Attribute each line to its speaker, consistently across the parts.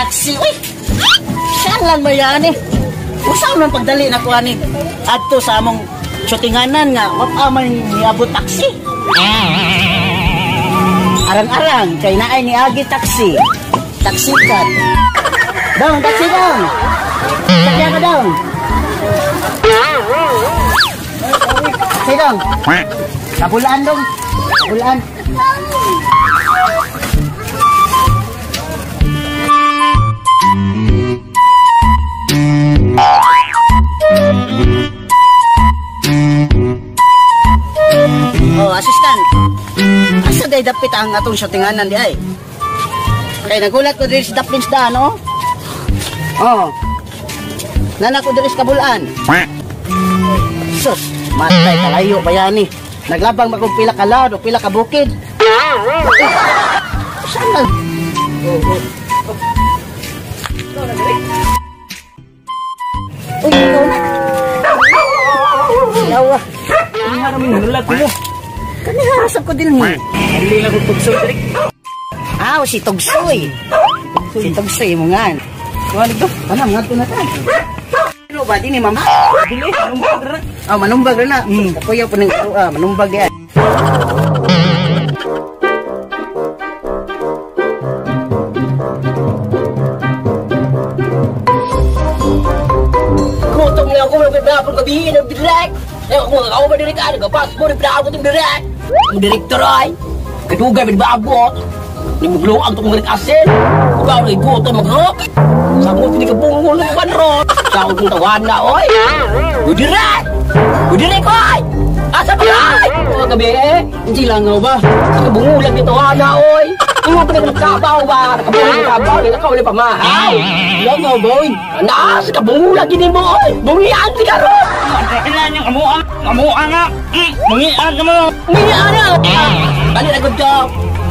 Speaker 1: Taxi, uy! Saan ba yan eh? Usaw nang pagdali na ko ani adto sa among shootinganan nga wapa man niabot taxi. Arang-arang kay naay niagi taxi. Taxi cat. Dong, taxi dong. Sakya ka dong. Taxi dong. Kabulaan dong. Kabulaan. Oh, assistant. Asa day dapit ang atong shootinganan di ay? Kay nagulat ko diri sa Daplins daan, oh. Oh. Nana ko diri sa Kabulaan. Sus, matay kalayo pa yan eh. Naglabang ba kung pila ka laod o pila ka bukid? Saan na? Uy, ikaw na. Yawa. Kaniharasap ko din ni.
Speaker 2: Hindi lang ko tugsoy, Direk.
Speaker 1: Ah, si Tugsoy. Si Tugsoy mo nga.
Speaker 2: Ano to?
Speaker 1: Ano, nga to na ta. Ano ba, di ni mama?
Speaker 2: Dili, manumbag ra.
Speaker 1: Oh, manumbag ra na. Kakuyaw po ng manumbag yan.
Speaker 3: Gutom na ako, nagpapapon gabi ng direk. Ako mga kao ba direk ka, nagpapas mo, nagpapapon ng direk. Ang direktor ay, kadugay, may baabot. Nimuglo ang itong direk asin. Ikaw na igutom mag-rock. Sa mo, hindi ka bungol ng banro. Sa akong kong tawahan na, oy. Udirek! Udirek, oy! Asa ba, oy? Mga gabi, eh.
Speaker 1: Hindi langaw ba?
Speaker 3: Sa kabungulan ni tawahan na, oy. Ingon pa na nagkabaw ba? Nakabungulan ng kabaw, nakaw na pamahaw.
Speaker 1: Langaw ba, oy?
Speaker 3: Ana, sa kabungulan gini mo, oy. Bungian si karon.
Speaker 2: Kailan yung amuang? Amuang nga! Mangian ka mo!
Speaker 3: Bungian na! Balik na good job.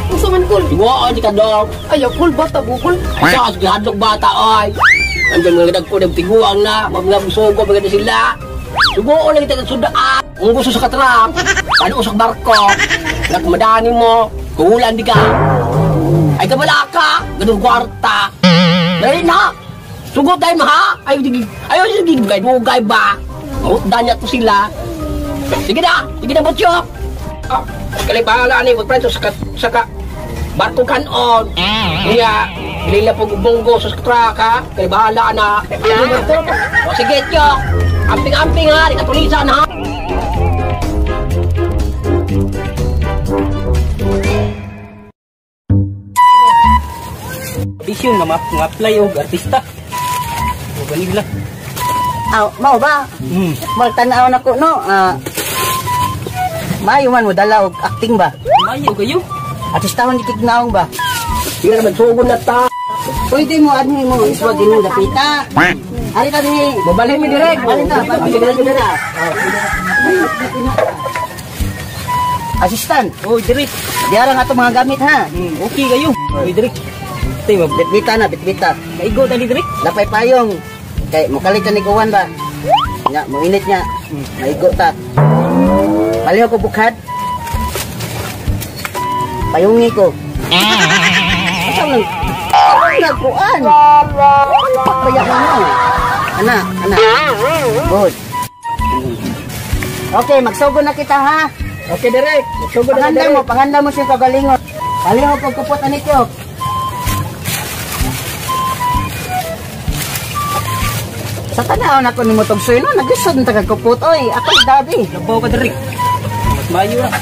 Speaker 4: Gusto man kul.
Speaker 3: Iwaan si kadog.
Speaker 4: Ayaw kul bata bukol.
Speaker 3: Ay, sa hadlok bata, oy. Andiyan mga dagko ng tiguang na, mga musugo, mga na sila. Sugoon lang kita ng sudaan. Kung gusto sa katrap, paano usok barko. Nagmadani mo, kuulan di ka. Ay kamala ka, ganun kwarta. Dali na, sugot tayo ha. Ayaw, ayaw, sige, dugay ba? Mahutdan niya to sila. Sige na, butyo. Ah, kalibahala ni, magprento sa ka, barko kanon. Niya, Lila po bunggo sa truck ha. Kaya bahala na. O sige, Tiyok. Amping-amping ha. Di katulisan ha.
Speaker 2: Vision nga ma-apply og artista. O ganila.
Speaker 1: Aw, mao ba? Maltanaw na ko no. Maayo man mo dala og acting ba?
Speaker 2: Maayo kayo.
Speaker 1: Artistahon di kignaong ba?
Speaker 3: Sige naman sugon na ta.
Speaker 1: Pwede mo admi mo iswag imong dapita. Ari ka dinhi.
Speaker 3: Babalhin mi direk.
Speaker 1: Bali ta, bali ta. Assistant.
Speaker 2: Oy, direk.
Speaker 1: Diara nga atong mga gamit ha.
Speaker 2: Okay kayo. Oy, direk. Tay,
Speaker 1: bitbita na, bitbita.
Speaker 2: Maigo tani direk.
Speaker 1: Lapay payong. Kay mokalit ta ni kuwan ba? Nya, moinit nya. Maigo ta. Paliho ko bukhad. Payungi ko. Asa man? Nagkuan. Pagbayaran mo. Ana, ana. Good. Okay, magsugo na kita ha.
Speaker 3: Okay, direk. Magsugo na
Speaker 1: direk. Panganda mo siya kagalingon. Paliho ko kupot ani Tiyok. Sa tanaw na ko nimo tugsoy no, naglisod na tagagkupot oy. Ako dabi.
Speaker 2: Labaw ka direk. Mas maayo ra.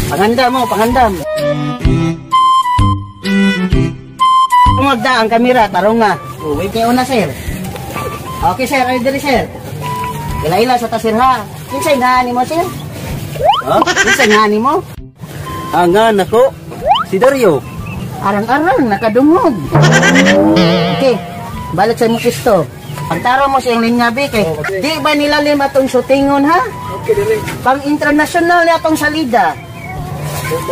Speaker 1: Panganda mo, pangandam. Magda ang kamera, tarong nga. Uwi kayo na, sir. Okay, sir. Ay, diri, sir. Ila-ila sa ta, sir, ha? Kinsay nga ni mo, sir?
Speaker 5: Ha?
Speaker 1: Kinsay nga ni mo?
Speaker 5: Ang nga nako, si Dario.
Speaker 1: Arang-arang, nakadungog. Okay, balik sa imong pisto. Pagtaro mo sa iyong linya, bi, kay di ba nilalim atong shootingon, ha?
Speaker 3: Okay, diri.
Speaker 1: Pang international na atong salida.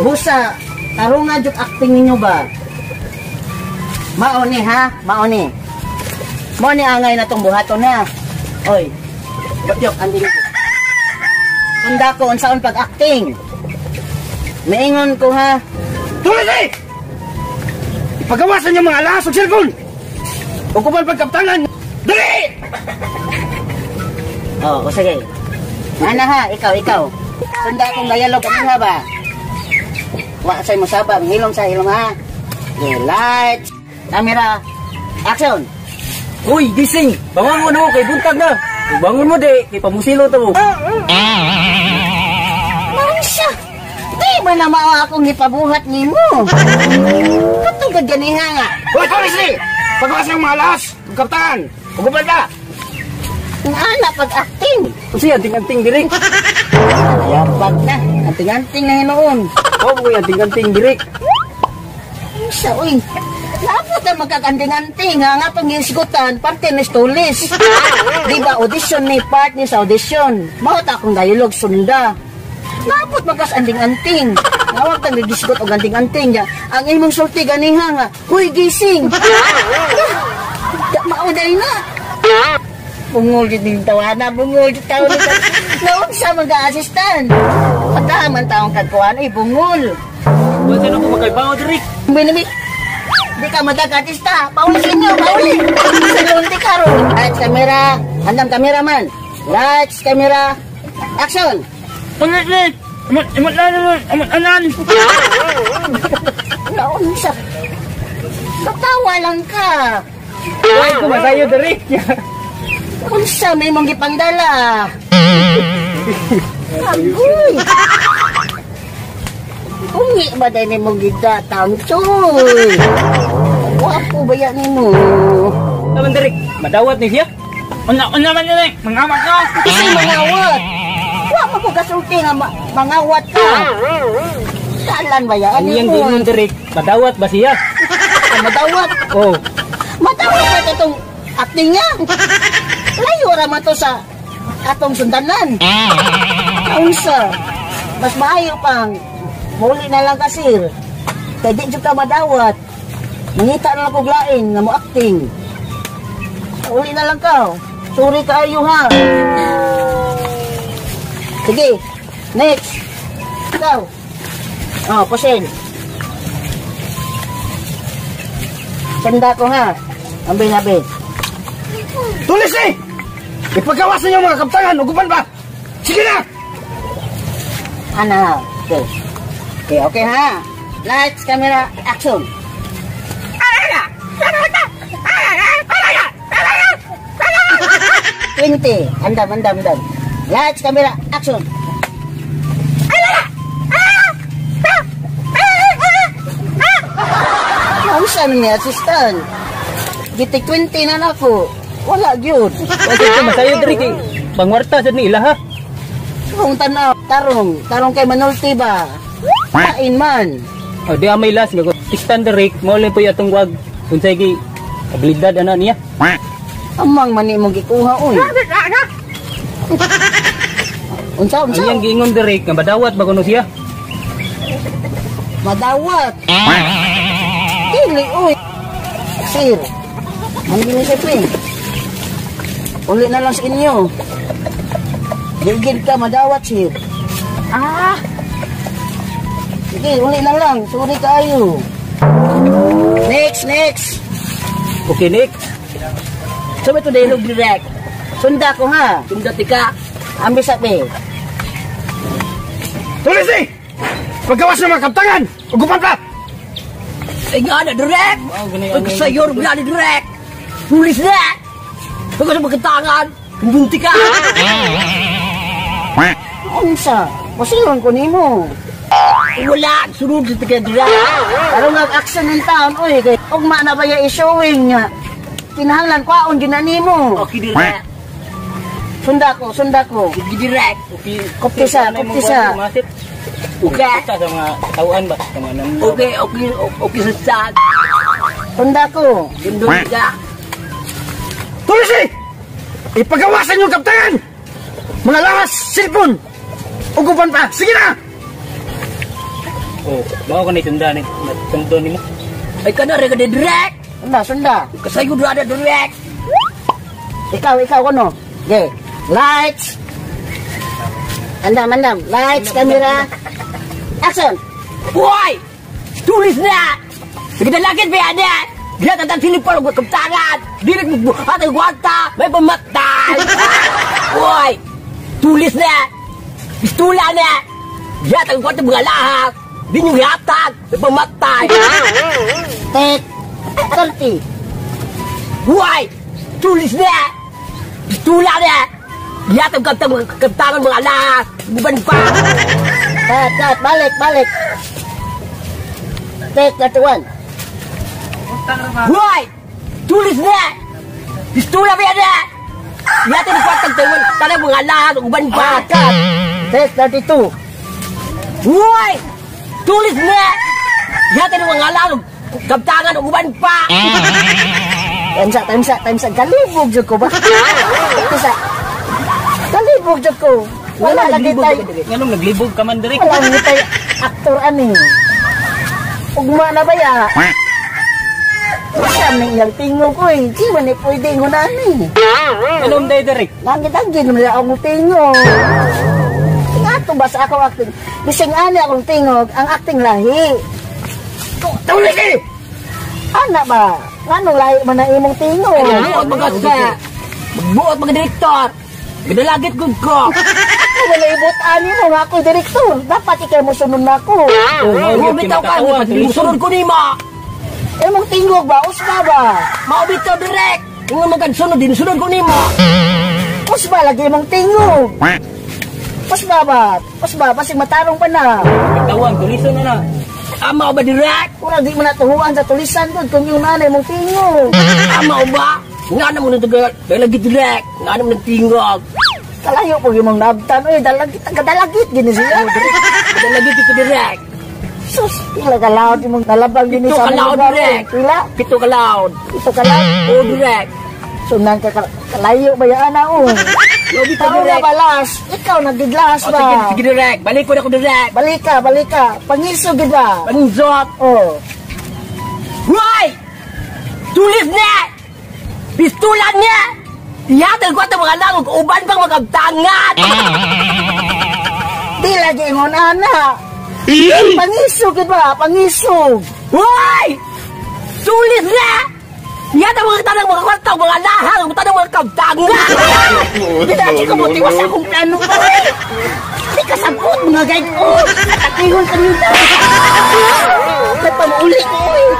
Speaker 1: Busa, tarong nga juk acting ninyo ba? Maoni ha, maoni. Mo ni angay na tong buhaton na. Oy. Yok anding. Tunda ko unsaon pag-acting. Maingon ko ha.
Speaker 5: Tuloy!
Speaker 2: Ipagawasan yung mga alahas ug cellphone! Ug uban pagkaptangan! Dali!
Speaker 1: Oh, o sige. Ana ha, ikaw, ikaw. Sunda akong dialogue kami ha ba? Wa say mo saba, hilom sa hilom ha. Okay, lights, camera, action.
Speaker 5: Uy, gising! Bangon mo kay buntag na. Bangon mo di, kay pamusilo ta mo.
Speaker 1: Maunsa? Di ba na mao akong gipabuhat nimo? Katugad ganiha nga.
Speaker 2: Hoy, tulis ni! Pagawasan yung mga alahas ug kaptangan! Ug uban pa!
Speaker 1: Nga ana pag-acting.
Speaker 5: Unsa anting-anting diri?
Speaker 1: Yabag na, anting-anting na hinuon.
Speaker 5: Wa mo anting-anting diri.
Speaker 1: Unsa uy? Napot na magkakanting-anting ha nga pangisgutan parte ni tulis. Di ba audition ni part ni sa audition. Mao ta akong dialogue sunda. Napot magkas anting-anting. Nawag tang gigisgot og anting-anting ya. Ang imong sulti ganiha nga, huy gising. Da mao dai na. Bungol jud ning tawana, bungol jud taon. Naunsa mga assistant. Pagkaman taong kagkuan ay bungol.
Speaker 5: Wa sa ko makaibaw diri.
Speaker 1: Binimi. Di ka madag artista. Pauli sa inyo, pauli. Sa lunti ka ron. Lights, camera. Andam cameraman. Lights, camera. Action!
Speaker 2: Ulit ni! Imot, imot na, imot anan!
Speaker 1: Naunsa. Katawa lang ka.
Speaker 5: Ay, ko masayo diri.
Speaker 1: Unsa may mong gipangdala. Agoy. Ungi ba dahil ni mong gidatang, choy? Wapo ba yan nimo?
Speaker 5: Naman diri, madawat ni siya.
Speaker 2: Una, una man yun eh! Mangawat ka!
Speaker 1: Kasi mangawat. Wa mo ko kasulti nga mangawat ka. Kalan ba yan?
Speaker 5: Ang iyang giingon diri, madawat ba siya?
Speaker 1: Ah, madawat.
Speaker 5: Oh,
Speaker 1: Madawat ba itong acting niya? Layo ra man to sa atong sundanan. Unsa? Mas maayo pang muli na lang ka, sir. Kay di jud ka madawat. Mangita na lang kog lain nga mo acting. Uli na lang ka. Sorry kaayo ha. Sige. Next. Ikaw. Oh, proceed. Sanda ko ha. Ambi nabi.
Speaker 2: Tulis ni! Ipagawasan yung mga kaptangan ug uban pa! Sige na!
Speaker 1: Ana. Okay. Okay, okay ha. Lights, camera, action. 20. Andam, andam, andam. Lights, camera, action. Nausa ni assistant. Gitik 20 na nako. Wala gyud.
Speaker 5: Wa sa ko masayo diri kay pangwarta sad ni ila ha.
Speaker 1: Kung tanaw, tarong, tarong kay manulti ba? Kain man.
Speaker 5: Oh, di amay last nga ko. Istan diri, mo lang po atong wag unsay gi abilidad ana niya.
Speaker 1: Amang mani mong gikuha oy. Unsa
Speaker 5: Ang
Speaker 1: unsa?
Speaker 5: iyang giingon diri nga madawat ba kuno siya?
Speaker 1: Madawat. Dili oy. Sir. Ang gini sa pre. Uli na lang sa inyo. Digid ka madawat, sir.
Speaker 4: Ah,
Speaker 1: Sige, uli na lang. Sorry kayo. Next, next.
Speaker 5: Okay, next.
Speaker 3: Sa ito dialogue direct.
Speaker 1: Sunda ko ha.
Speaker 3: Sunda tika.
Speaker 1: Ambi sa pe.
Speaker 2: Tulis ni! Paggawas ng mga kaptangan! Ug uban pa!
Speaker 3: Ay nga na direct. Pagkasayor mo na direct. Tulis na. Pagka sa magkatangan. Bunti ka.
Speaker 1: Unsa? Pasilon ko nimo.
Speaker 3: Wala. Sunod sa tika direct.
Speaker 1: Aron nga action ng taon oy kay ugma na ba ya i-showing nga. Kinahanglan kwaon gyud na nimo.
Speaker 3: Okay direct.
Speaker 1: Sunda ko, sunda ko.
Speaker 3: Sige direct.
Speaker 5: Okay.
Speaker 1: Kuptisa, kuptisa.
Speaker 3: Okay.
Speaker 5: Sa mga tauhan ba? Sa mga nam-
Speaker 3: Okay, okay, okay sa sad.
Speaker 1: Sunda ko.
Speaker 3: Sundon ka.
Speaker 2: Tulis ni! Ipagawasan yung kaptangan! Mga lakas, cellphone! Ug uban pa! Sige na!
Speaker 5: Oh, mao ko ni tunda ni sundo nimo.
Speaker 3: Ay ka na rin ka direct.
Speaker 1: Sunda, sunda.
Speaker 3: Kasayo na direct.
Speaker 1: Ikaw, ikaw ano? Okay. Lights. Andam, andam. Lights, camera. Action.
Speaker 3: Hoy! Tulis na! Nagdalagit ba yan eh? Gihatag silipon og kaptangan. Dili mo hatag kwarta, may pamatay. Hoy! Tulis na! Pistula na! Gihatag kwarta mga lahas. Di nyo gihatag, may pamatay.
Speaker 1: Take 30.
Speaker 3: Hoy! Tulis na! Pistula na! Gihatag kaptangan mga lahas. Buban pa!
Speaker 1: Cut, cut. Balik, balik. Take 31.
Speaker 3: Hoy! Tulis na! Pistula ba yan eh? Gihatag ang kwarta tanang mga lahas, uban pa!
Speaker 1: Cut. Take 32.
Speaker 3: Hoy! Tulis na! Gihatag ang mga lahas, kaptangan, uban pa!
Speaker 1: Time sa, time sa, time sa. Galibog jud ko ba? Isa. Galibog jud ko. Wala lagi tayo.
Speaker 5: Nganong naglibog ka man direk?
Speaker 1: Wala lagi tayo aktor ani. Ugma na ba ya? Sa ning iyang tingog ko eh. Di man eh pwede ngunani.
Speaker 5: Anong day direk?
Speaker 1: Langit-angin naman akong tingog. Ingato ba sa akong acting? Bising ani akong tingog, ang acting lahi.
Speaker 2: Tulis eh!
Speaker 1: Ana ba? Nganong lahi man na imong tingog?
Speaker 3: Magbuot mga sa! Magbuot mga direktor! Gadalagit gud ko!
Speaker 1: Ako wala ibot ani mo nga ako'y direktor. Dapat ikaw mo sunod na ako.
Speaker 3: Oh, bitaw ka ni musunod ko nimo.
Speaker 1: Imong tingog ba? Usba ba?
Speaker 3: Mao bitaw direk. Ingon man sunod din sunod ko nimo.
Speaker 1: Usba lagi imong tingog. Usba ba? Usba basig matarong pa na.
Speaker 5: Tawag tulisan na na.
Speaker 3: Ama ba direk?
Speaker 1: Ura di mo natuhuan sa tulisan gud kung yung nanay mong tingog.
Speaker 3: Ama ba? Nga na mo nang dalagit direk. Nga na mo nang tingog.
Speaker 1: Kalayo po yung mong nabtan. Uy, dalagit, kadalagit gini siya.
Speaker 3: Dalagit ko direk.
Speaker 1: Sus, pila ka loud yung mong nalabang gini
Speaker 3: Pito
Speaker 1: sa
Speaker 3: ka loud direk.
Speaker 1: Pila?
Speaker 3: Pito ka loud.
Speaker 1: Pito ka loud?
Speaker 3: Oo direk.
Speaker 1: So, nang kalayo ba yan na, oh?
Speaker 3: Tao
Speaker 1: na ba, las? Ikaw nagiglas ba?
Speaker 3: Sige, sige direk. Balik ko na ako direk.
Speaker 1: Balik ka, balik ka. Pangiso gid ba?
Speaker 3: Pangisot.
Speaker 1: Oh.
Speaker 3: Hoy! Tulis na! Pistulan niya! Ihatag ko itong mga langog, uban pang magabtangan!
Speaker 1: Di lagi ingon, ana! Pangisog, diba? Pangisog!
Speaker 3: Hoy! Tulis na! Ihatag mga tanang mga kwarta, mga lahang, mga tanang mga kabtangan!
Speaker 1: Di lagi ka mo, tiwas akong plano ko! Di ka sabot, mga guide ko! Atakihon ka nito! May pamuli ko eh!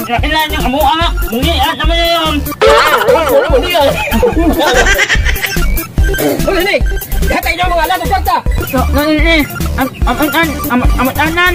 Speaker 5: Kailan yung amuha? Mungi, sama niya yun.
Speaker 3: Uy, Nick! Gatay niyo mga alam ng kwarta!
Speaker 5: Anan.